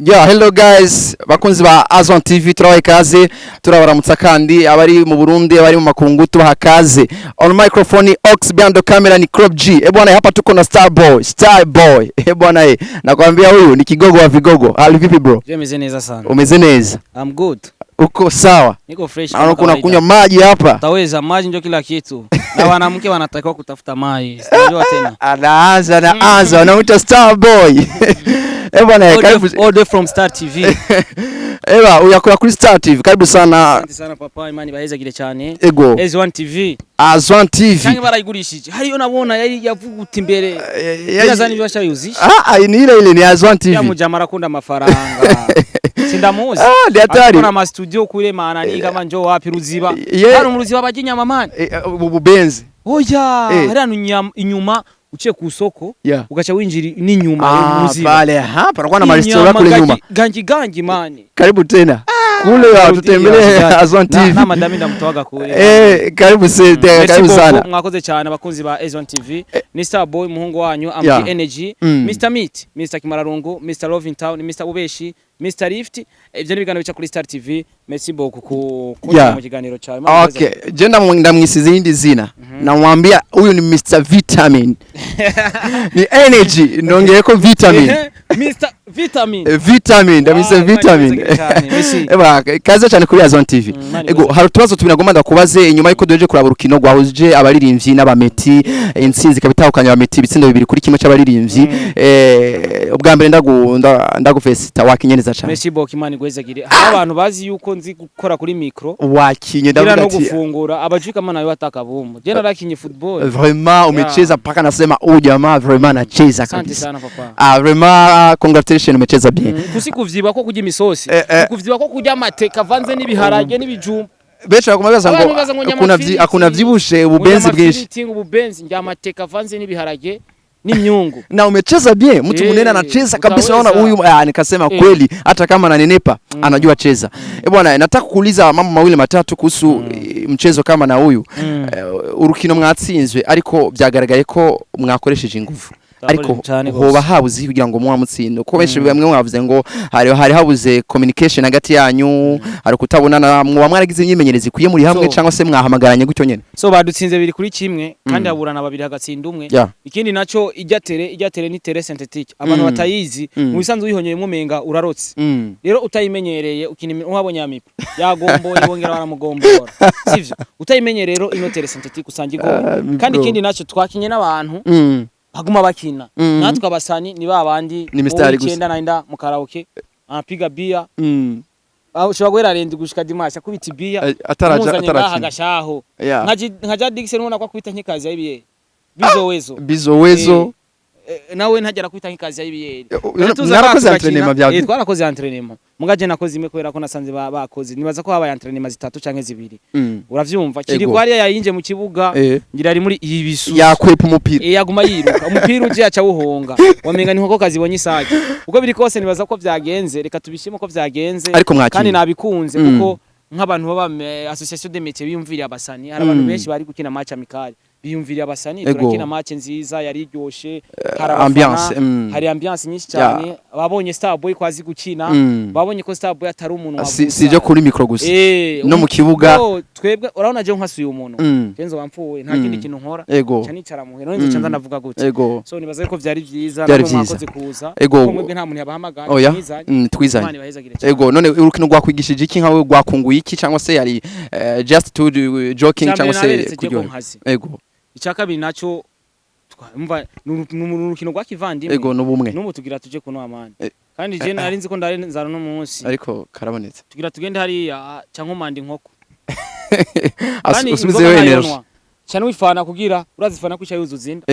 Yeah, hello guys, bakunzi ba Azon TV, turabaha ikaze, turabaramutsa kandi abari mu Burundi, abari mu makungu, tubaha kaze. On microphone ni Ox, behind the camera ni Crop G. Eh bwana, hapa tuko na Star Boy, Star Boy. Eh bwana, nakwambia huyu ni kigogo wa vigogo. Hali vipi, bro? Je, meze neza sana. Umeze neza? I'm good. Uko sawa? Niko fresh. Naona kama kuna kawaida. kunywa maji hapa. Taweza, maji ndio kila kitu. Na wanamke wanatakiwa kutafuta maji. Unajua tena. Anaanza, anaanza, anamuita Star Boy. Eh bwana, karibu. All the from Star TV. Eba, uyakora kuri Star TV. Karibu sana. Asante sana papa, Imana ibahezagire cyane. Ego. S1 TV. Azon TV. Cyangwa barayigurishije. Hariyo nabona yari yavuguta imbere. Birazani bashayuzisha. Ah, ah, ni ile ile, ni Azon TV. Ya mujama arakunda amafaranga. Sindamuzi. Ah, ni hatari. Akora ama studio kule maana ni kama njo wapi, Ruziba. Hano mu Ruziba bajya inyama, man. Bubenzi. Oya, hari hano inyuma uciye ku soko ugaca winjira n'inyuma Ah, mu Ruziba. pale hapa panakuwa na marestora kule Inyama nyuma. Gangi gangi, man. Karibu tena. Kule tutembelee Azon TV. Na madami ndamutoaga kule. Karibu se, Merci karibu beaucoup, sana. mwakoze cyane abakunzi ba Azon TV. Ni Star Boy, muhungu wanyu, I'm the Energy, Mr Meat, Mr Kimararungu, Mr Love in Town, Mr Ubeshi, Mr Lift. Ibyo ni ibiganiro bica kuri Star TV. Merci beaucoup ku kuja mu kiganiro cyawe. Okay, je ndamwisize irindi zina. Namwambia huyu ni Mr Vitamin. Ni energy, ndongeyeko vitamin. Mr Vitamin. Vitamin, ndamwise Wow, Imana vitamin. ibahezagire cyane. Merci. Eba, kaze cyane kuri Azon TV. Imana Ego, hari utubazo tubiri nagomba ndakubaze inyuma yuko duheje kuraba urukino rwahuje abaririmbyi n'abameti, intsinzi ikaba itahukanye abameti ibitsindo 2-1 c'abaririmbyi. Ubwa mbere ndagufesita, wakinye neza cyane. Merci beaucoup, Imana igwezagire. Hari abantu bazi yuko nzi gukora kuri micro. Wakinye, Gira ndavuga no ati gufungura abajui kama nawe atakabumbu. Je narakinye football. Vraiment umecheza mpaka nasema huyu jamaa vraiment anacheza Asante kabisa. sana, papa. Ah, vraiment congratulations, umecheza bien. Kusi kuvyiba ko kurya imisosi. Kuvyiba ko kurya amateka avanze n'ibiharage n'ibijumba. Benshi baguma bibaza Abantu ngo bibaza ngo akuna nyamafiriti. akuna vyibushe, ububenzi bwinshi. Amafiriti, ngo ububenzi, ndya amateka avanze n'ibiharage n'imyungu. Na umecheza bien, mtu munene anacheza kabisa, naona utaweza. huyu, ah, nikasema kweli hata kama ananenepa anajua cheza. Eh bwana, nataka kuuliza mambo mawili matatu kuhusu mchezo kama na huyu. Urukino mwatsinzwe, ariko byagaragaye ko mwakoresheje ingufu, ariko Cyane gose. hoba habuze kugira ngo muwamutsinde? Kuko benshi bamwe mwavuze ngo hari habuze communication hagati yanyu, hari kutabonana. Mwoba mwaragize imyimenyerezo ikwiye muri hamwe cyangwa se mwahamagaranye gutyo nyene? So badutsinze 2-1 kandi haburana babiri hagatsinda umwe. Ikindi naco, ijya terrain ni terrain synthétique. Abantu batayizi, mu bisanzwe uyihonyeye mumenga urarotse. Rero utayimenyereye ukina uhabonye amipa yagomboye, bongera baramugombora, sivyo? Utayimenyereye rero ino terrain synthétique usanga igoye. Ah, Kandi bro. ikindi naco, twakinye n'abantu baguma bakina. Natwe abasani ni babandi Ni mistari gusa. Icyenda naenda mu karaoke, anapiga bia. Aho ushobora guhera rendi gushika dimanche akubita ibia. Ataraja umuzanye ngaha atarakina. Agashaho. Nka ja Dixon, ubona ko akubita nk'ikazi y'ibiyeri bizowezo. Bizowezo. Nawe ntagera kwita nk'ikazi y'ibiyeri. Mwarakoze entraînement bya Twarakoze entraînement, muga je nakoze imwe kubera ko nasanze bakoze. Nibaza ko habaye entraînement zitatu canke zibiri. Uravyumva kiri kwariya yayinje mu kibuga, ngira ari muri ibisu. Yakwepa umupira. Yaguma yiruka, umupira uje aca wuhonga, wamenga ni nkoko kazibonye isake. Uko biri kose nibaza ko vyagenze, reka tubishime ko vyagenze. Ariko mwakinye. Kandi nabikunze kuko nk'abantu baba association de métiers biyumviriye abasani. Hari abantu benshi bari gukina match amical, biyumviriye abasani. Turakina match nziza yari iryoshe, hari abafana, Ambiance, hari ambiance nyinshi cyane. Babonye Starboy ko azi gukina, babonye ko Starboy atari umuntu Si si ibyo kuri micro gusa, no mu kibuga. No, twebwe urabona je nkasuye umuntu, kenzo wampfuye, nta kindi kintu nkora, nca nicara muhira none nzoca nza ndavuga gute? So nibaza ko vyari vyiza. Vyari Namwe vyiza. mwakoze kuza, kuko mwebwe nta muntu yabahamagaye, Oya. mwizanye. Twizanye. Imana ibahezagire cyane. Ego, none urukino rwakwigishije iki nkawe? Rwakunguye iki, cyangwa se yari just to do joking Icya cyangwa mbere, se naberetse je ko kuryoherwa? nkazi. Icya kabiri naco, twumva ni urukino rwa kivandimwe. Ego, n'ubumwe. N'ubu tugira tuje kunywa amani. Kandi je nari nzi ko ndari nzara no munsi. Ariko karabonetse. Tugira tugende hariya canke umanda inkoko. Kandi Usubizeyo inzoga energy. ntayonwa. Cane wifana kugira urazifana kwica yuzuza inda.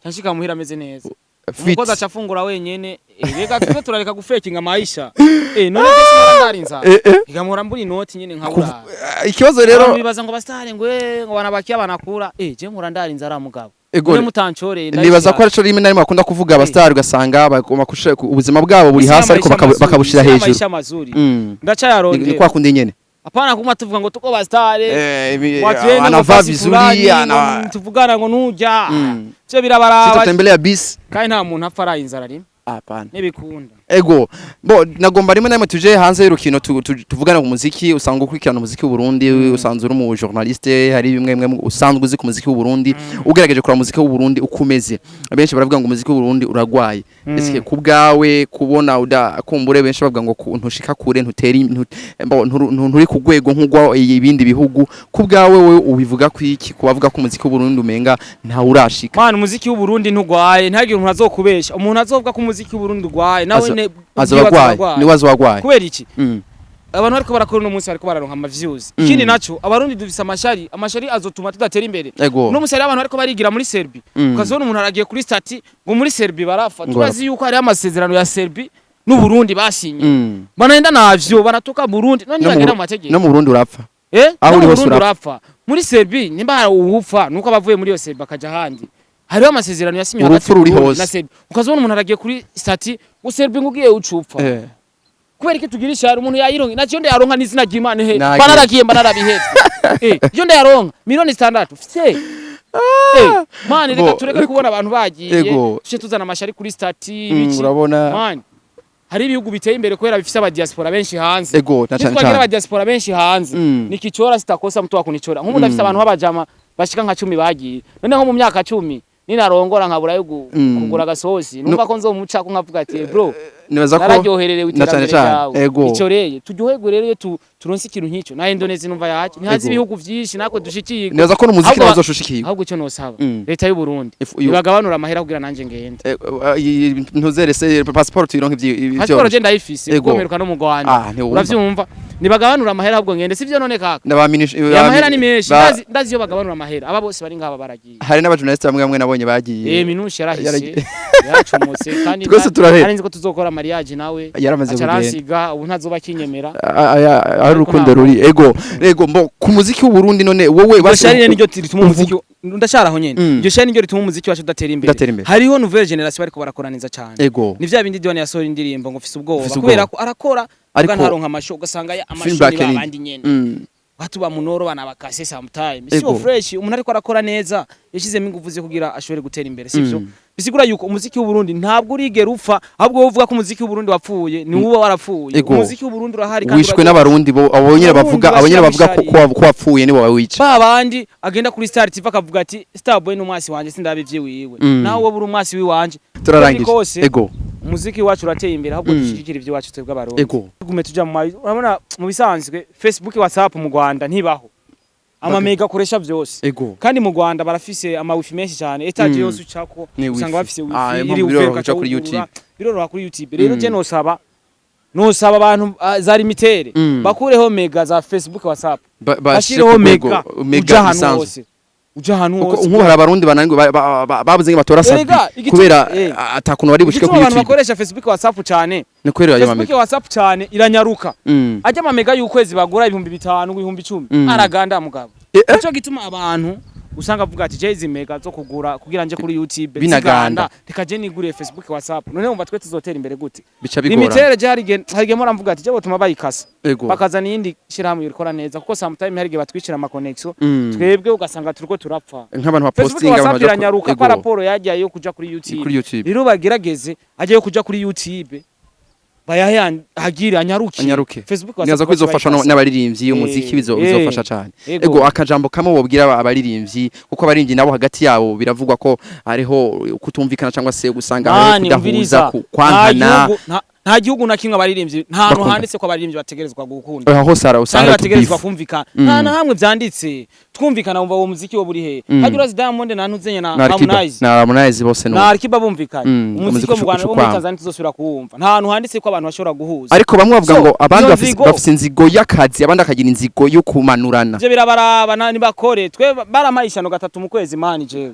Canshika muhira ameze neza. Fit. Umukozi aca afungura wenyene. Reka tuze turareka gufekinga maisha. None je sinora ndari inzara. Igamura mbura inoti nyene nkabura. Ikibazo Rero rero bibaza ngo basitare ngo ngo banabakia banakura. Je nkura ndari inzara, mugabo. None mutancoreye. Nibaza ko arico rimwe na rimwe bakunda kuvuga abastar, ugasanga bagomba gushira ubuzima bwabo buri hasi, ariko bakabushira hejuru. Maisha mazuri. Ni Ndacayarondera. kwa kundi nyene. Hapana kuma tuvuga ngo tuko bastare. Watu wenu ngo Anavaa fasi vizuri fulani, ana ngo tuvugana ngo nujya. Vyo birabaraba. Sitatembelea bisi. Kandi nta muntu apfa araye inzara rimwe. Hapana. Ntibikunda. Ego, bo nagomba rimwe na rimwe tuje hanze y'urukino, tuvugane ku muziki. Usanga ukurikirana umuziki w'u Burundi, usanzwe uri mu journaliste, hari bimwe bimwe usanzwe uzi ku muziki w'u Burundi. Ugerageje kuraba umuziki w'u Burundi uko umeze, benshi baravuga ngo umuziki w'u Burundi uragwaye. Ese ku bwawe, kubona udakumbure, benshi bavuga ngo ntushika kure, ntuteri bo, nturi ku rwego nk'urwa ibindi bihugu, ku bwawe wowe ubivuga ku iki, kubavuga ko umuziki w'u Burundi umenga ntawe urashika? Mwana, umuziki w'u Burundi ntugwaye, ntihagire umuntu azokubesha. Umuntu azovuga ko umuziki w'u Burundi ugwaye nawe ne azoba agwaye, niwe azoba agwaye. Kubera iki? Abantu bariko barakora uno munsi bariko bararonka ama views. Ikindi naco, abarundi dufise amashari, amashari azotuma tudatera imbere. Uno munsi hariho abantu bariko barigira muri Serbi, ukazibona umuntu aragiye kuri statut ngo muri Serbi barafa. Ngo Turazi yuko hariho amasezerano ya Serbi n'u Burundi basinye, banagenda navyo banatuka Burundi none No mu bagenda mu mategeko. No mu Burundi urapfa. Eh, Aho no uri mu hose Burundi urapfa. urapfa. Muri Serbi nimba hari uwupfa nuko abavuye muri iyo Serbi akaja ahandi. Hariho amasezerano yasinywe Urupfu hagati ruri y'Uburundi hose. na Serbi. Ukazibona umuntu aragiye kuri statut ngo Serbi ngo ugiye ucupfa. Kubera iki tugira ishari? Umuntu yayironka nacyo ndayaronka n'izina ry'Imana he. Nagiye. Banaragiye mba narabihetse. Iyo ndayaronka 6 miliyoni fise. Man, reka Bo, tureke kubona abantu bagiye tuje tuzana amashari kuri statut ibiki. Urabona. Man, hari ibihugu biteye imbere kubera bifise abadiaspora benshi hanze. Ego, na cane Nitwagira cane. abadiaspora benshi hanze, nikichora sitakosa mtu wakunichora. Nk'ubu ndafise abantu b'abajama bashika nka 10 bagiye, noneho mu myaka 10 ninarongora nkabura yo kugura agasosi, numva ko nzomucako nkavuga ati: "Bro, Nibaza ko nararyohererewe na cane iterambere cane. ryawe." Ego. Ico reye turyoherwe rero iyo turonse ikintu nk'ico. Na Indonesia numva yaje ntihazi ibihugu vyinshi natwe dushikirwe. Nibaza ko n'umuziki Ahubwo nawe uzoshishikirwa. Ahubwo icyo nosaba, leta y'u Burundi ibagabanura ibagabanura amahera kugira nanje ngende. Ntuzere se passport tuyironke Pasiporo je ndayifise, Ego. kuko mperuka no mu Rwanda. Ah, ntiwumva. Uravyumva, nibagabanura amahera ahubwo ngende, sivyo none kaka? Ndabaminisha. Ya, amahera ni menshi. Ndazi iyo bagabanura amahera aba bose bari ngaba baragiye. Hari n'abajournaliste bamwe bamwe nabonye bagiye. Minushi yarahise, yaracomotse kandi Twese turahera. nari nzi ko tuzokora mariage nawe. Yaramaze Aca kugenda. aransiga, ubu ntazoba akinyemera. Ari urukundo ruri. Ego, mbo ku muziki w'u Burundi none wowe Iryo shari niryo rituma umuziki, ndasharaho nyene, iryo shari niryo rituma umuziki wacu udatera imbere. Udatera imbere. Hariho nouvelle génération bariko barakora neza cyane. Ni vya bindi Dion yasohora indirimbo ngo mfise ubwoba, Mfise kubera ubwoba. ko arakora Ariko ariko ntaronka amasho, ugasanga ya amasho feedback ni babandi nyene, watu ba munoro bana bakase sometime sio fresh. Umuntu ariko arakora neza yashizemo ingufu ze kugira ashobore gutera imbere, sivyo? Bisigura yuko umuziki w'u Burundi ntabwo urigera upfa, ahubwo wowe uvuga ko umuziki w'u Burundi wapfuye ni uba warapfuye. Umuziki w'u Burundi urahari kandi Wishwe uraryoshye. n'abarundi bo abo nyene Abarundi bavuga, abo nyene bavuga ko bashira ko wapfuye nibo bawica. Ba bandi agenda kuri Star TV akavuga ati: "Starboy ni umwasi wanje, sindabe ivyiwiwe." Nawe wowe uri umwasi wiwanje. Turarangije. Kose umuziki wacu urateye imbere, ahubwo dushigikira ivy'iwacu twebwe abarundi. Tugume tuja mu urabona mu bisanzwe Facebook, WhatsApp mu Rwanda ntibaho, amamega akoresha vyose. Kandi mu Rwanda barafise ama wifi menshi cyane, étage yose ucako Ni usanga wifi. bafise wifi Ah, iri impamvu biroroha uvuye kuja kuri ukawugurura. YouTube. Biroroha kuri YouTube. Rero je nosaba abantu za limitere bakureho mega za Facebook, WhatsApp, bashire bashireho ku rwego mega mega uja ahantu bisanzwe. hose, uja ahantu Kuko hose. nk'ubu hari abarundi bananirwa babuze ngo batora sabi Erega, kubera atakuntu bari bushike Igituma kuri abantu YouTube. bakoresha Facebook, WhatsApp cyane, Ni kubera ayo Facebook, mamega. WhatsApp cyane iranyaruka. Ajya amamega y'ukwezi bagura 5000, 10,000, araganda mugabo. Nico gituma abantu usanga avuga ati: "Je izi mega zo kugura kugira nje kuri YouTube Binaganda. ziganda, reka je niguriye Facebook, WhatsApp." None wumva twe tuzotera imbere gute? Bica bigora. Limitere je hari igihe mpora mvuga ati je botuma bayikasa, bakazana iyindi shirahamwe rikora neza, kuko sometime hari igihe batwicira ama connection, twebwe ugasanga turiko turapfa. Nk'abantu Facebook, bapostinga, abantu WhatsApp baja iranyaruka kwa raporo yajya yo kuja kuri YouTube. Kuri YouTube. Rero bagerageze ajya yo kuja kuri YouTube bayahe hagire anyaruke. Anyaruke. Facebook, Nibaza WhatsApp ko bizofasha bayikase. n'abaririmbyi umuziki bizofasha cyane. Ego, akajambo kamwe wobwira abaririmbyi, kuko abaririmbyi nabo hagati yabo biravugwa ko hariho kutumvikana cyangwa se gusanga hariho Mani, kudahuza, umviriza. kwankana. Nta gihugu na kimwe abaririmbyi, nta hantu Bakunda. handitse ko abaririmbyi bategerezwa gukunda Aho hose canke usanga bategerezwa tubifu. kumvikana. Nta na hamwe vyanditse. Twumvikana wumva uwo muziki wo buri he? Hajya urazi Diamond na Ntuzenye na Na Alikiba Harmonize na Harmonize bose no na Alikiba bumvikanye, umuziki umuziki wo mu Rwanda, wo muri ucukwama. Tanzania tuzosubira kuwumva? Nta hantu handitse ko abantu bashobora guhuza. Ariko bamwe bavuga So, ngo abandi iyo bafise inzigo y'akazi, abandi akagira inzigo yo kumanurana. Ivyo birabaraba nibakore. Twe barampaye ishano gatatu mu kwezi, mani, jewe.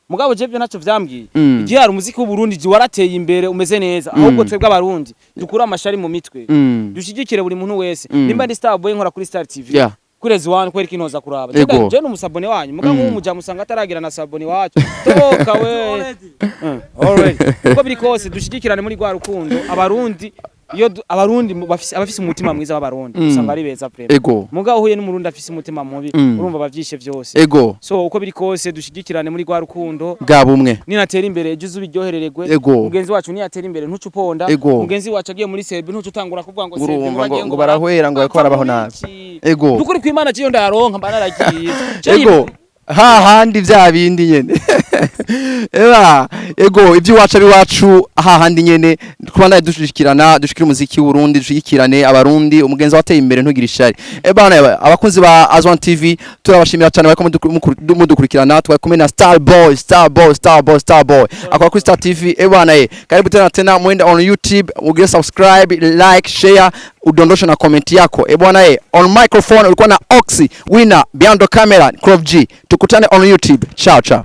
Mugabo je byo ntacyo vyambwiye. Igihe hari umuziki w'u Burundi ji warateye imbere, umeze neza. Ahubwo twebwe abarundi dukure amashari mu mitwe, dushigikire buri muntu wese. Nimba ndi Star Boy nkora kuri Star TV, kuri One, kweri kinoza kuraba. Je n'umusabone wanyu, mugabo nk'ubu muja musanga ataragira na sabone wacu toka we. Already. Uko biri kose dushigikirane muri rwa rukundo abarundi. Iyo Abarundi abafise umutima mwiza w'Abarundi usanga ari beza vraiment. Mugabo uhuye n'Umurundi afise umutima mubi, urumva bavyishe vyose. So uko biri kose, dushigikirane muri rwa rukundo. Bwa bumwe. Ninatera imbere ejo uzubiryoherererwe. Mugenzi wacu niyatera imbere, ntuce uponda. Mugenzi wacu agiye muri Serbie, ntuce utangura kuvuga ngo Serbie Urumva bagiye ngo barahwera, ngo bariko barabaho nabi. Nukuri kw'Imana, ciyo ndayaronka mba naragiye. Ego, hahandi vya bindi nyene. Eba ego, iby'iwacu abiwacu, hahandi nyene kubana, dushikirana, dushikira umuziki w'Urundi, dushigikirane Abarundi. Umugenzi wateye imbere, ntugire ishari. Ebana, abakunzi ba Azwan TV, turabashimira cyane bariko mudukurikirana. Twari kumwe na Star Boy, Star Boy, Star Boy, Star Boy akora kuri Star TV. Ebana ye, karibu tena tena, mwende on YouTube ugire subscribe, like, share, udondoshe na comment yako. Ebwana ye, on microphone ulikuwa na Oxy Winner, behind the camera Crop G. Tukutane on YouTube. Ciao ciao.